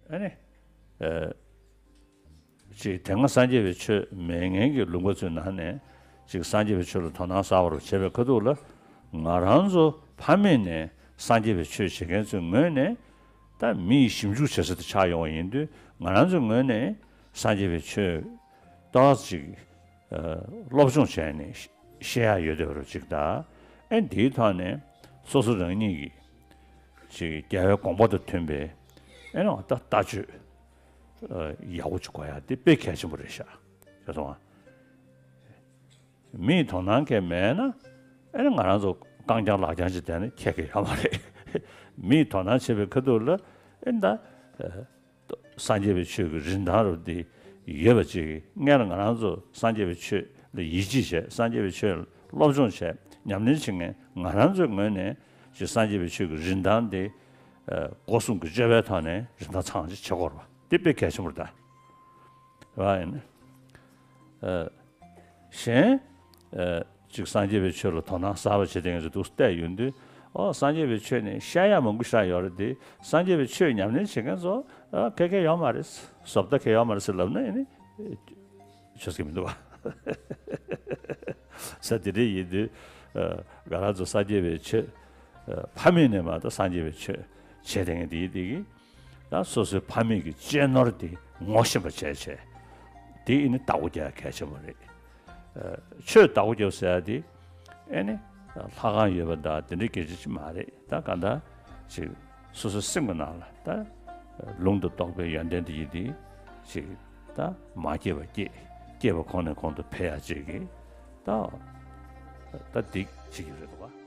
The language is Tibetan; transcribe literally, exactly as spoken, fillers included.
ཨ་ནི། ཨ། ཅིག་དེ་སྔ་སངས་རྒྱས་པའི་ཆོས་མེད་མཁན་གྱི་ལུང་པ་ཚོའི་ནང་ནས་ཅིག་སངས་རྒྱས་པའི་ཆོས་ལ་དོ་སྣང་གསར་པ་རུ་བྱེད་པའི་ཁ་ཐུག་ལ། ང་རང་ཚོ་ཕ་མེས་ནས་སངས་རྒྱས་པའི་ཆོས་བྱེད་མཁན་ཚོའི་ངོས་ནས། ད་མི་ཡིས་ཞིབ་འཇུག་བྱེད་ས་དེ་ཆགས་ཡོང་བ་ཡིན་དུས། ང་རང་ཚོའི་ངོས་ནས་སངས་རྒྱས་པའི་ཆོས་ཏོག་ཙམ་ཅིག་ཨ་སློབ་སྦྱོང་བྱས་ནས་ཤེས་ཡག་ཡོད་བསྡད་པ་རུ་ཅིག་དང་། ཨེ་འདིའི་ཐོག་ནས་སོ་སོ་རང་ཉིད་ཀྱི་ཅིག་རྒྱལ་བའི་དགོངས་པ་དང་མཐུན་པའི། ཨེ་ནི་ད་ལྟ་སྤྱོད་ཨ་ཡག་པོ་ཅིག་དགོས་ཡག་དེ་དཔེ་གལ་ཆེན་པོ་རེད་ཤག། ཤེས་སོང་ང་། མིའི་དོ་སྣང་གང་ཡང་མེད་ན། ཨེ་ནི་ང་རང་ཚོ་རྐང་རྐྱང་ལག་རྐྱང་ཅིག་བསྡད་ན་ཁྱད་ཀྱང་ཡོད་མ་རེད། མིའི་དོ་སྣང་བྱེད་པའི་ཁ་ཐུག་ལ། ཨེ་ནི་ད་ཨ་སངས་རྒྱས་པའི་ཆོས་ཀྱི་རིན་ཐང་རུ་དེ་ཡོད་པ་ཅིག། སྔོན་ལ་ང་རང་ཚོ་སངས་རྒྱས་པའི་ཆོས་ལ་ཡིད་ཆེས་བྱས། སངས་རྒྱས་པའི་ཆོས་ལ་སློབ་སྦྱོང་བྱས། ཉམས་ལེན་བྱེད་མཁན་ང་རང་ཚོའི་ངོས་ནས་ཅིག་སངས་རྒྱས་པའི་ཆོས་ཀྱི་རིན་ཐང་དེ་ཨ་སྒོ་གསུམ་གྱི་སྤྱོད་པའི་ཐོག་ནས་རིན་ཐང་ཚང་ཅིག་བྱེད་དགོས་རེད་པ། དེ་དཔེ་གལ་ཆེན་པོ་རེད་ད། རེད་པ། ཡིན་ན། ཨ། གཞན། ཨ། ཅིག་སངས་རྒྱས་པའི་ཆོས་ལ་དོ་སྣང་གསར་པ་བྱེད་མཁན་ཚོ་འདུག་བལྟས་ཡོང་དུས། ཨོ། སངས་རྒྱས་པའི་ཆོས་ནི་བཤད་ཡག་མང་པོ་ཞིག་ཡོད་རེད་དེ། སངས་རྒྱས་པའི་ཆོས་ཉམས་ལེན་བྱེད་མཁན་ཚོ་ཨ་ག་གེ་ཡོད་མ་རེད། བཟོ་ལྟ་གང་ཡང་ཡོད་མ་རེད་ཟེར་ལབ་ན། ཨེ་ནི་ཆོས་ཀྱི་མི་འདུག་པ། ས་དེ་འདྲ་ཡིན་དུས། ཨ། ང་རང་ཚོ་སངས་རྒྱས་པའི་ཆོས། ཨ། ཕ་མེས་ནས་མ་གཏོགས་སངས་རྒྱས་པའི་ཆོས་བྱེད་མཁན་དེ་ཡིན་དེ་གིས། ད་སོ་སོའི་ཕ་མེས་ཀྱི་གཅེས་ནོར་དེ་ངོ་ཤེས་པ་བྱས་བྱས། དེ་ཨེ་ནི་བདག་པོ་རྒྱག་གལ་ཆེན་པོ་རེད། ཨ། ཆོས་བདག་པོ་རྒྱག་ཟེར་ཡ་དེ་ཨེ་ནི་ལྷ་ཁང་ཡོད་པ་དང་དེ་འདྲའི་སྐད་ཆ་ཅིག་མ་རེད། ད་གང་ལྟར་ཅིག་སོ་སོའི་སེམས་ཀྱི་ནང་ལ་ད་ལུང་དང་རྟོགས་པའི་ཡོན་ཏན་དེ་ཡིན་དེ་ཅིག། ད་མ་སྐྱེས་པ་སྐྱེས། སྐྱེས་པ་གོང་ནས་གོང་དུ་འཕེལ་ཡག་ཅིག་གི། ད་ད་འདི་བྱེད་ཀྱི་རེད་པ།